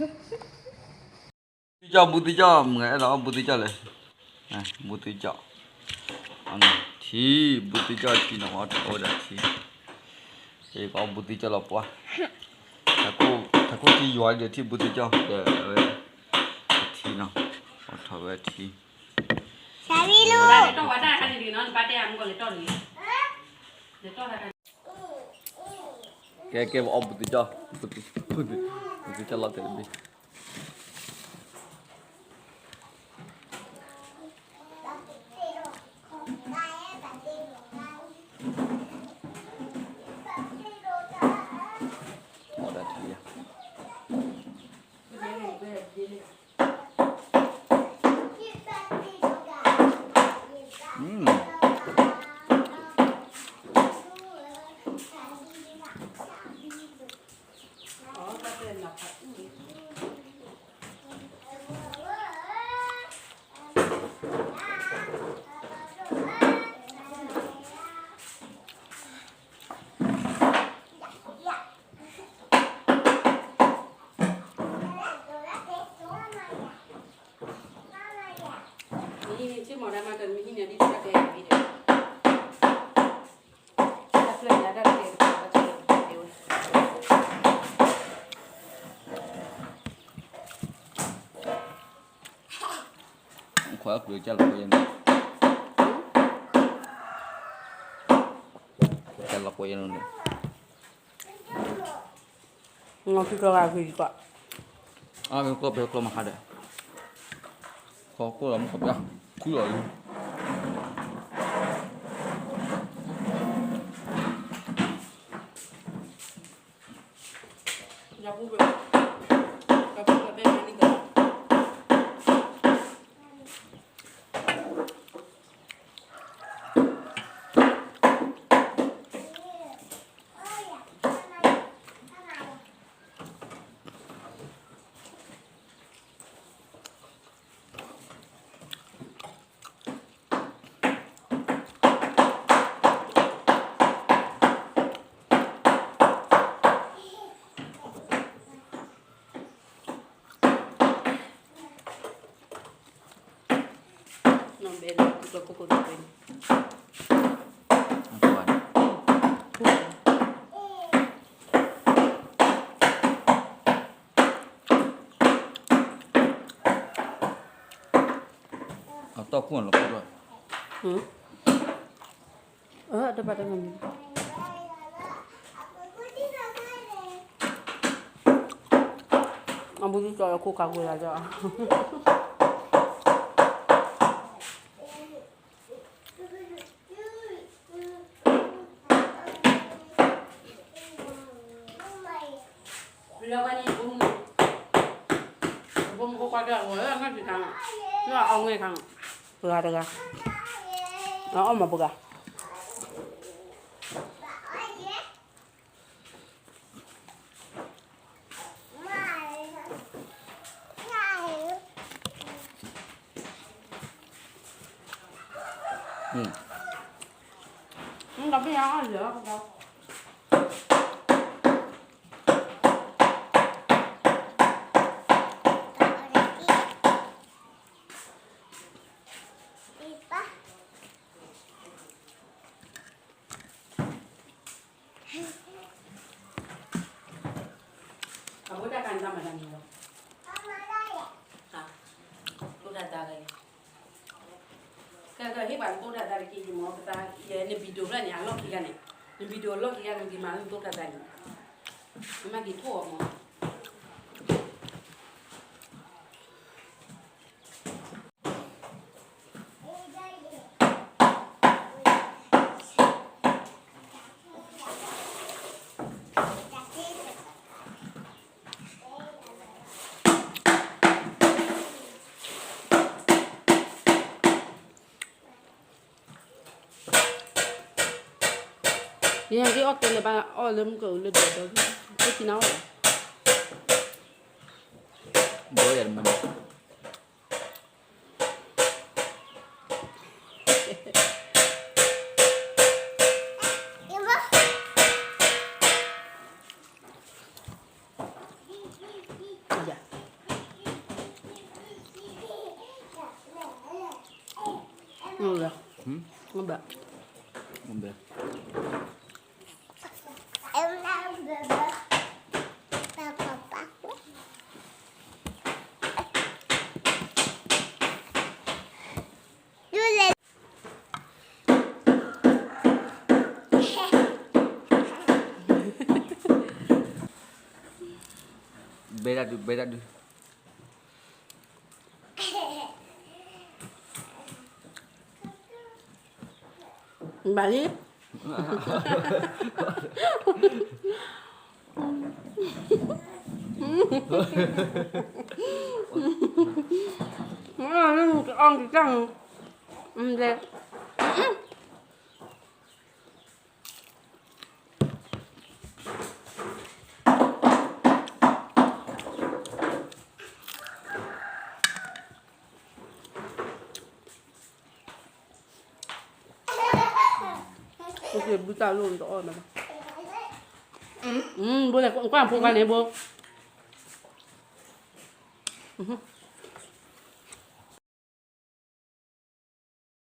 သံကၠီၣ် ဘူးသံကၠီၣ် မ့ၢ်အဲၣ်ဒိးအီၣ်ဘူးသံကၠီၣ်လဲၣ်, ဘူးသံကၠီၣ်, ထံ ဘူးသံကၠီၣ်ထံနီၤ အီၣ်ထီၣ်ဝဲဒၣ်ထံ, အီၣ်ဘူးသံကၠီၣ်လီၤပှၢ်, ထးခိၣ်ထံယွၤဒီးထံဘူးသံကၠီၣ်ဒီးဝဲ, ထံနီၤ, အီၣ်ထီၣ်ဝဲထံ, ကဲကဲ ပအီၣ်ဘူးသံကၠီၣ်, ဘူးသံကၠီၣ်လီၤတဲာ်တဘ့ၣ် အီၣ်ဒၣ်ထံယါ, မ့ၢ်ဟံးန့ၢ်ဆ့မီၤဒၣ်မးတမ့ၢ်ဟံးန့ၢ်ဒ်တၢ်တဲဝဲ, တၢ်ဖျၢၣ်ညါတၢ်တဲဝဲ, ခွါအကျိၤကၢ်လီၤကွဲယဲၢ်န့ၣ်, ကၢ်လီၤကွဲယဲၢ်န့ၣ်, ငါခံကျီဂၤခံကီး, အမ့ၢ်ကျီၢ်ပဲကျီၢ်မဟါဒီး, ခီကိၣ်လီၤမ့ၢ်ခီပျၢ်, ခူလီၤလံ နီၢ်ဘဲလၢ ကီၢ်ခိၣ်ခိၣ်တပှဲၤန့ၣ် အတီၢ်ခိၣ်လီၤခိၣ်ဒီး အတဘၣ်တမံၤ အဘူးသံကၠီလၢခိၣ်ခါကွံာ်လၢ်လၢ် လၢဝဲန့ၣ် ဘိမုၢ် ဘိမုၢ်ခိၣ်ကွၢ်တၢ်ဝဲ ငါ့ထံခါ လၢအီငဲၢ်ခါ ပှၤတဂၤ အအီၣ်မၤပှၤဂၤ ဒီးပယါအီၣ်လၢ အဝဲဒၣ်ကန့ၣ် တၢ်မၤတၢ်န့ၣ်လီၤ, တိၢ်တၢ်သးဂ့ၤ, ကဲကဲ ဟ့ၣ်ပှၤနတိၢ်တၢ်သးတက့ၢ် ယမ့ၢ်ပသး ယနဘံၣ်ဒိၣ်ဖျၢၣ်န့ၣ် အလီၢ်ခံဂၤန့ၣ်, နဘံၣ်ဒိၣ်အလီၢ်ခံဂၤ နက့ၤမၤလၢနတိၢ်တၢ်သးန့ၣ်, နမ့ၢ်က့ၤထိၣ်အီၤမး ယက့ၤအီၣ်ကဲလၢၤဘၣ် အီၣ်လၢမုၢ်ကအိၣ်လၢဒိးဒီး အိၣ်ကံနါဝဲ ဘၣ်ယၤတမံၤ ယ မဘဲ, မဘဲ. ဘဲဒၣ်ဒုး, ဘဲဒၣ်ဒုး. ဘၣ်လံ. အီၣ်တၢ်, အီၣ်တၢ်. ဘုတၢ်လိၣ်တအီၣ်ဘၣ်, ဘိလဲၣ် ကွၢ်ဖိခွါန့ၣ်ဘိ, အ